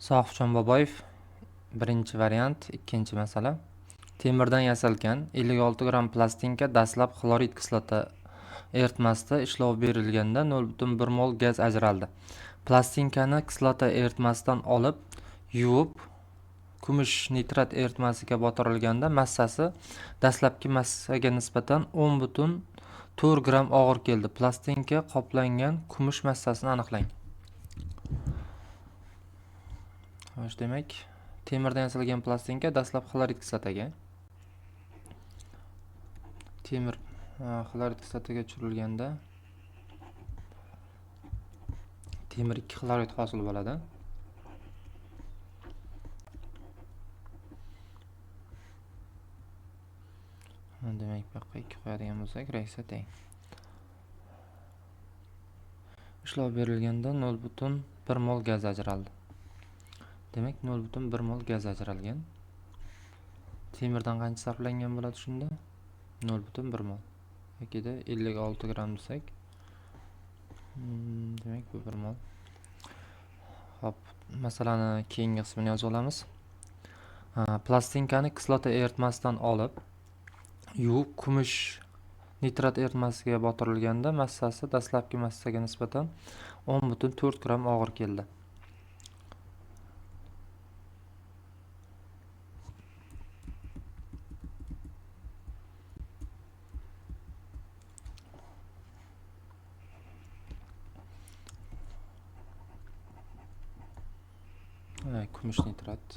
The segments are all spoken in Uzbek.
Sohibjon Boboyev, birinchi variant, ikkinchi masala. Temirdan yasalgan 56 gramm plastinka dastlab xlorid kislota eritmasida ishlov berilganda 0,1 mol gaz ajraldi. Plastinkani kislota eritmasidan olib, yuvib, kumush nitrat eritmasiga botirilganda massasi dastlabki massaga nisbatan 10,4 gramm og'ir keldi. Plastinka qoplangan kumush massasini aniqlang. Xo'sh, demak, temirdan yasalgan plastinka dastlab xlorid kislotaga, temir xlorid kislotaga tushirilganda temir 2 xlorid hosil bo'ladi. Demak, bu yoqqa 2 qo'yadigan bo'lsak, reaksiya teng. Ishlov berilganda 0,1 mol gaz ajraldi. Demak, 0,1 mol gaz ajralgan. Temirdan qancha sarflangan bo'ladi shunda? 0,1 mol. Yokida 56 gramm desak, demak bu 1 mol. Xo'p, masalani keyingi qismini yozib olamiz. Plastinkani kislota eritmasidan olib, yuvib, kumush nitrat eritmasiga botirilganda massasi dastlabki massaga nisbatan 10,4 gramm og'ir keldi. Kumush nitrat.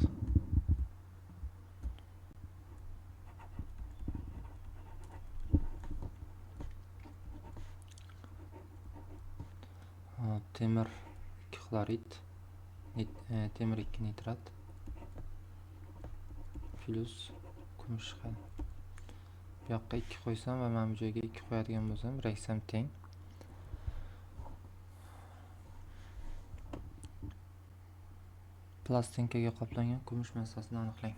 Temir 2 xlorid, temir 2 nitrat plus kumush. Bu yoqqa 2 qo'ysam va mana bu joyga 2 qo'yadigan bo'lsam, reaksiyam teng. Plastinkaga qoplangan kumush massasini aniqlang.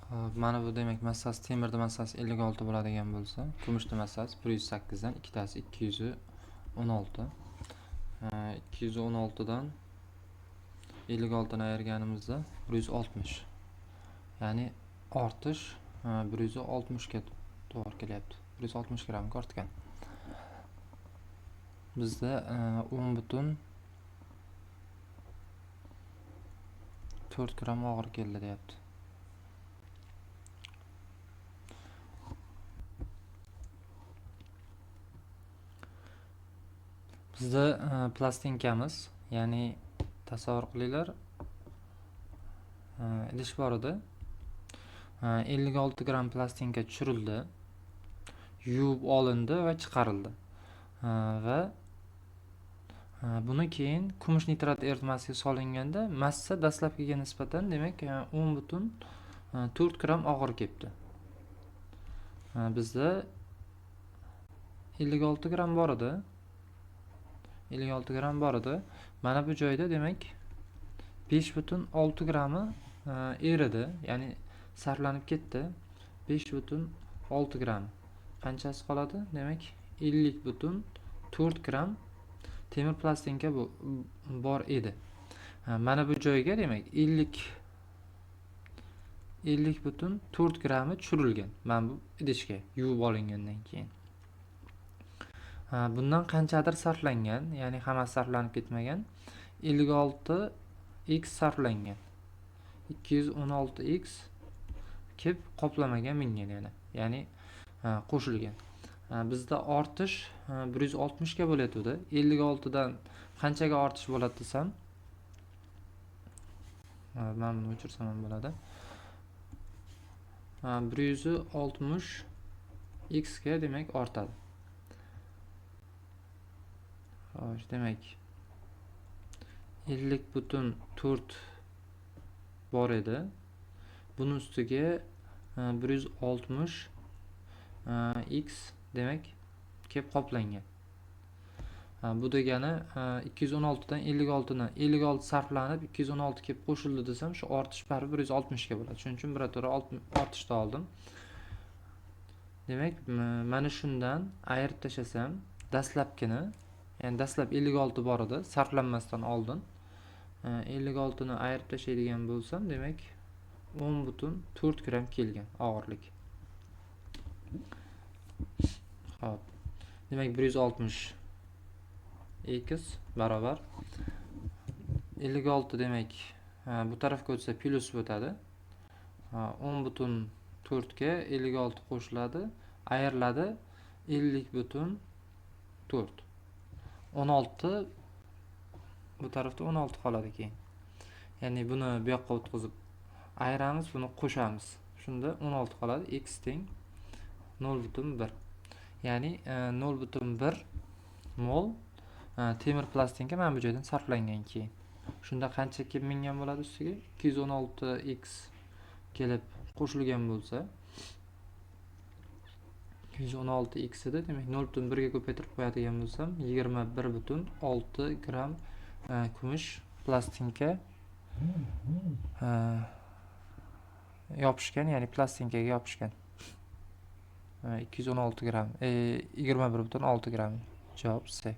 Xo'p, mana bu demak massasi, temirning massasi 56 bo'ladigan bo'lsa, kumushning massasi 108 dan ikkitasi 216. 216 dan 56 ni ayirganimizda 160. Ya'ni ortish 160 ga to'g'ri kelyapti. 160 grammga ortgan. Bizda 10,4 gramm og'ir keldi deyapti. Bizda plastinkamiz, ya'ni tasavvur qilinglar, idish bor edi. 56 gramm plastinka tushirildi, yuvib olindi va chiqarildi. Va buni keyin kumush nitrat eritmasiga solinganda massa dastlabkiga nisbatan demak 10,4 gramm og'ir kelibdi. Bizda 56 gramm bor edi. 56 gramm bor edi. Mana bu joyda demak 5,6 grammi eridi, ya'ni sarflanib ketdi. 5,6 gramm. Qanchasi qoladi? Demak 50,4 gramm temir plastinka bu bor edi. Mana bu joyga demak 50,4 grammi tushirilgan mana bu idishga yuvib olingandan keyin. Bundan qanchadir sarflangan, ya'ni hammasi sarflanib ketmagan. 56 x sarflangan. 216 x kelib qoplamaga mingan yana, ya'ni qo'shilgan. Bizda ortish 160 ga bo'layotgandi. 56 dan qanchaga ortish bo'ladi desam, men buni o'chirsam ham bo'ladi. 160 x ga demak ortadi. Xo'sh, demak 50,4 bor edi. Buning ustiga 160 x demak kelib qoplangan. Bu degani 216 dan 56 ni 56 sarflanib 216 kelib qo'shildi desam, shu ortish baribir 160 ga bo'ladi. Shuning uchun birato'la ortishni oldim. Demak, mana shundan ayirib tashlasam dastlabkini Ya'ni dastlab 56 bor edi, sarflanmasdan oldin. 56 ni ayirib tashlaydigan bo'lsam, demak 10,4 gramm kelgan og'irlik. Xo'p. Demak 160 x barobar 56, demak bu tarafga o'tsa plyus o'tadi. 10,4 ga 56 qo'shiladi, ayriladi 50,4. 16, bu tarafda 16 qoladi keyin. Ya'ni buni bu yoqqa o'tkazib ayiramiz, buni qo'shamiz. Shunda 16 qoladi, x teng 0,1. Ya'ni 0,1 mol temir plastinka mana bu joydan sarflangan keyin. Shunda qancha kelib mingan bo'ladi ustiga? 216 x kelib qo'shilgan bo'lsa, 216 x edi, demak 0,1 ga ko'paytirib qo'yadigan bo'lsam, 21,6 gramm kumush plastinka yopishgan, ya'ni plastinkaga yopishgan. 216 gramm, 21,6 gramm. Javob C.